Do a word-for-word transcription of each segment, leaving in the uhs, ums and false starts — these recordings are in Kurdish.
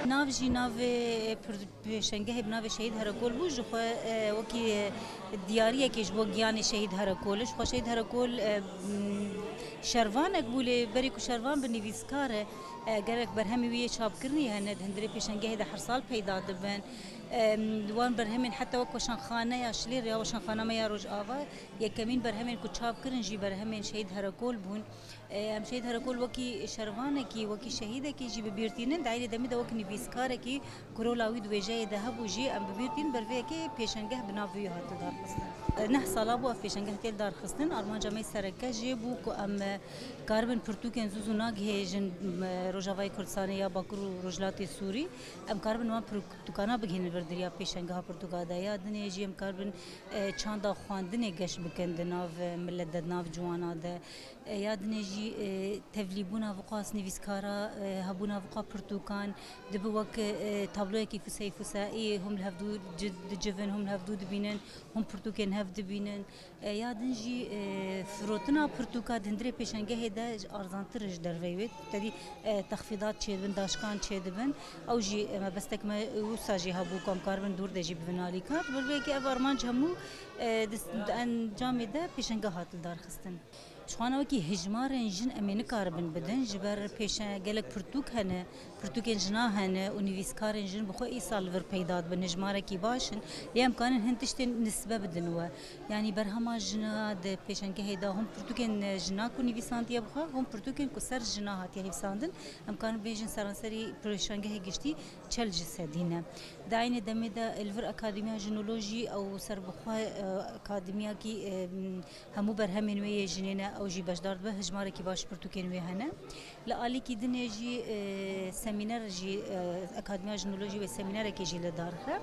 Nav jî navê pir-, pêşengehê bi navê Şehîd Herekol bû, ji xwe, e, wekî, e, diyariyekê ji bo giyanê Şehîd Herekol. Ji xwe Şehîd Herekol, e, m, şervanek bû, lê berî ku şervan bi nivîskar e, e, gerek berhemê wî yê çapkirinî hene, di hundirê pêşengehê de her sal peyda dibin. E, wan berhemên heta wek weşanxaneya Şilêr ya weşanxana me ya Rojava, yekemîn berhemên ku çap kirin jî berhemên Şehîd Herekol bûn. E, em Şehîd Herekol wekî şervanekî, wekî şehîdekî jî bi bîr tînin, di eynî demê de wek nivîskarekî ku rola wî di wêjeyê de hebû jî em bi bîr tînin, ber vê yekê pêşengeh bi nav wî hat lidarxistin. E, neh sala bû ev pêşengeh tê lidarxistin. Armanca me sereke jê bû ku em, e, karibin pirtûkên zû zû nagihêjin, e, Rojavayê Kurdistanê ya Bakur û Rojhilatê Sûrî. Em karibin wan pirtûkana bigihînin vir diriya pêşengeha pirtûka de. Ya dinê jî em karibin, e, çanda xwendinê geş bikin di nav, e, milet de, di nav ciwana de. E, ya dinê jî, e, tevlîbûna viqas nivîskara, e, hebûna viqa pirtûkan dibe wek, e, tabloyekî fusey fuseî, hûn li hevdû ci-, dicivin, hûn li hevdû dibînin, hûn pirtûkên hev dibînin. E, ya din jî, e, firotina pirtûka di hundirê pêşengehê de ji arzantir ji derveyî wê. Tedî, e, texfîdat çêdibin, daşkan çêdibin. Ew jî, e, mebestek me wisa jî hebû ku em karibin dûr de jî bibin alîkar. Ji ber vê yekê ev armanc hemû, e, di, di encamê de pêşengeh hat lidarxistin. Ji xwana wekî hejmarên jin em ê nikaribin bidin, ji ber pêşe gelek pirtûk hene, pirtûkên jina hene û nivîskarên jin bi xwe îsal li vir peyda dibin, hejmarekî baş in, lê em karin hin tiştên nisbe bidin we. Yanî berhema jina di pêşengehê de hûn pirtûkên jina ku nivîsandiye bi xwe, hûn pirtûkên ku ser jina hatiye hevsandin, em karin bêjin seranserî pêşengehê giştî çel ji sedî ne. Di eynê demê de li vir Akademiya Jinolojî ew serbixwe, e, akademiyakî, e, hemû berhemên wê yê jinê ne, ew jî beşdar dibe, hejmarekî baş pirtûkên wê hene. Li alîkî dinê jî, e, semîner jî, e, Akademiya Jinolojî wê semînerekê jî li dar dixe.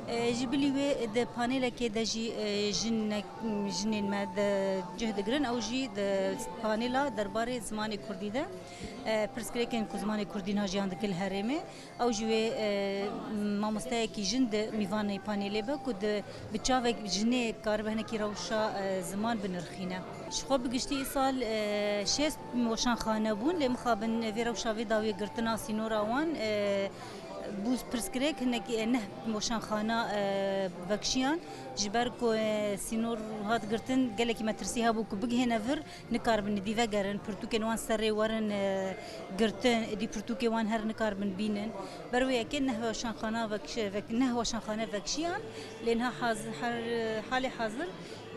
E, ji bilî wê di panêlekê de jî, e, jinek-, jinên me de cih digirin, ew jî di panêla derbarê zimanê kurdî de, e, pirsgirêkên ku zimanê kurdî niha jiyan dike li herêmê. Ew jî wê, e, mamosteyekî jin di mîvanê panêlê be ku di, bi çavek jinê karibe hinekî rewşa, e, ziman binirxîne. Ji xwe bi giştî îsal, e, şêst weşanxane bûn, lê mixabin vê rewşa vê dawiyê girtina sînora wan, e, bû pirsgirêk hinekî, e, neh weşanxana, e, vekşiyan. Ji ber ku, e, sînor hat girtin, gelekî metirsî hebû ku bigihêne vir, nikaribin êdî vegerin, pirtûkên wan serê werin, e, girtin, êdî pirtûkê wan her nikaribin bînin. Ber wê yekê neh weşanxana vekş-, vek-, neh weşanxane vekşiyan, lê niha haz-, her, halê hazir,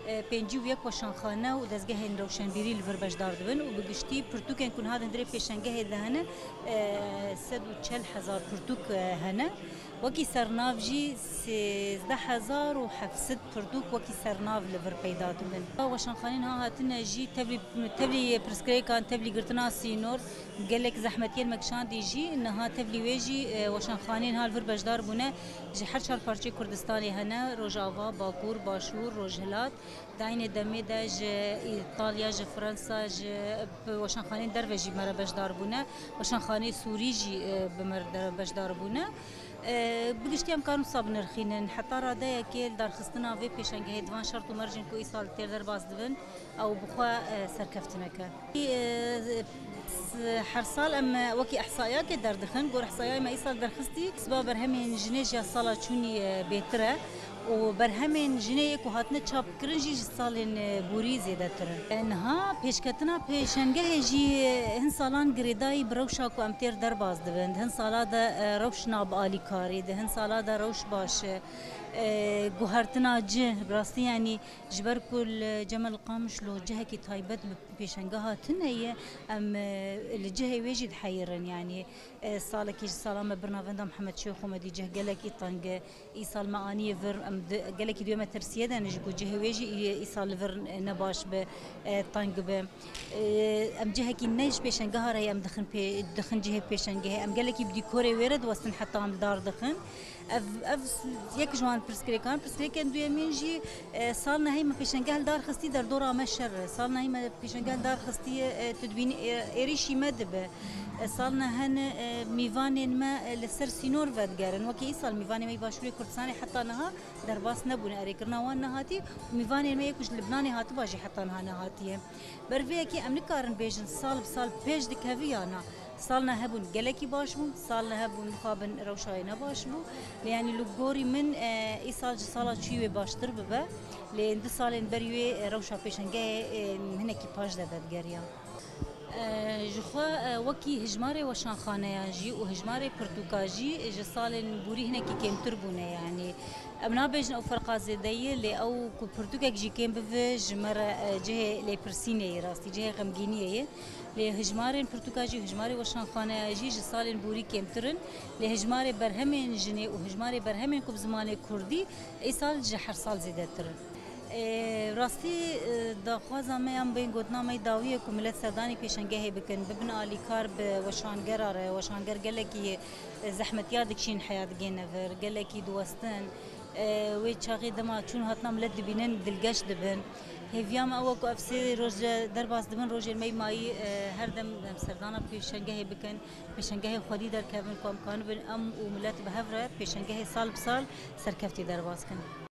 e, pêncî û yek weşanxane û dezgehên rewşenbîrî li vir beşdar dibin û bi giştî pirtûkên ku niha di hundirê pêşengehê de hene, e, sed û çel hezar pirtûk, e, hene. Wekî sernav jî sêzdeh hezar û heft sed pirtûk wekî sernav li vir peyda dibin. Weşanxanên ha hatine jî tevlî, tevlî pirsgirêkan, tevlî girtina sînor, gelek zehmetiyên me kişandî jî, niha tevlî wê jî, e, weşanxanên ha li vir beşdar bûne, ji her çar parçeyê Kurdistanê hene, Rojava, Bakur, Başûr, Rojhilat. Di eynê demê de ji Îtalya, ji Fransa, ji, bi weşanxaneyên derve jî bi me re beşdar bûne. Weşanxaneyê Sûrî jî, e, bi me re beşdar bûne. E, bi giştî em karin wisa binirxînin. Heta radeyekê li darxistina vê pêşengehê di van şert û mercên ku îsal têr derbas dibin, ew bi xwe, e, serkeftinek e. E, s-, her sal em, e, wekî ihsaiyakê derdixin. Gor ihsaiyayê me îsal derxistî, siba berhemên jinê ji ya sala çûnî, e, bêtir e. Û berhemên jinê yê ku hatine çapkirin jî ji salên, e, borî zêdetir in. E, niha pêşketina pêşengehê jî, e, hin salan girêdayî bi rewşa ku em têr derbas dibin. Di hin sala de, e, rewş nabe alîkarî, di hin sala de rewş baş e. E, guhertina cih, bi rastî, yanî ji ber ku li Cemel Qamişlo cihekî taybet bi pêşengeha tune ye, em, e, li cihê wê jî diheyirin, yanî, e, salekî ji salan me bi navenda Mihemed Şêxo me dî cih gelekî teng e. Îsal me anî vir, em di, gelekî duyê me tirsiye de ne ji ku cihê wê jî î-, îsal li vir ne baş be, e, teng be. E, em cihekî ne ji pêşengeha re ye, em dixin pê-, dixin cihê pêşengehê. Em gelekî bi dîkorê wê re diwestin heta em li dar dixin. Ev, ev s-, yek ji wan pirsgirêkan. Pirsgirêkên duyemîn jî, e, sal nehî me pêşengeh li dar xistî, derdora me şer e. Sal nehî me pêşengeh li dar xistî, e, tu dibînî, e, êrîşî me dibe. E, sal nehene, e, mîvanên me, e, li ser sînor vedigerin. Wekî îsal mîvanê me yê Başûrê Kurdistanê heta niha derbas nebûne, erêkirina wan nehatiye. Mîvanên me yê ku ji Libnanê hatiba jî heta niha nehatiye. Ber vê yekê em nikarin bêjin sal bi sal pêş dikeve ya na. Salna hebûn gelekî baş bûn, salna hebûn mixabin rewşa wê ne baş bû. Lê yanî li gorî min, e, îsal ji sala çûyî wê baştir bibe. Lê di salên berî wê, e, rewşa pêşengehê, e, hinekî paş de vedigeriya. E, ji xwe, e, wekî hijmarê weşanxaneya jî û hijmarê pirtûka jî ji salên borî hinekî kêmtir bûne yanî. Em nabêjin ew ferqa zêde ye, lê ew ku pirtûkek jî kêm bive ji me re, e, cihê lêpirsînê ye rastî, cihê xemgîniyê ye. Lê hijmarên pirtûka jî, hijmarê weşanxaneya jî ji salên borî kêmtir in. Lê hijmarê berhemên jinê û hijmarê berhemên ku bi zimanê kurdî îsal ji her sal zêdetir in. Ê, rastî, e, daxwaza me yan bên gotina me dawî ye ku milet serdanî pêşengehê bikin, bibin alîkar bi weşangera re. Weşanger gelekî, e, zehmetiya dikişîn heya digêne vir, gelekî diwestin. E, wê çaxê dema çûn hatina milet dibînin, dilgeş dibin. Hêviya me ew e ku ev sê roj de derbas dibin, rojên me yî mayî, e, her dem em serdana pêşengehê bikin, pêşengehê xwedî derkevin ku em kanibin em û milet bi hev re pêşengehê sal bi sal serkeftî derbas kin.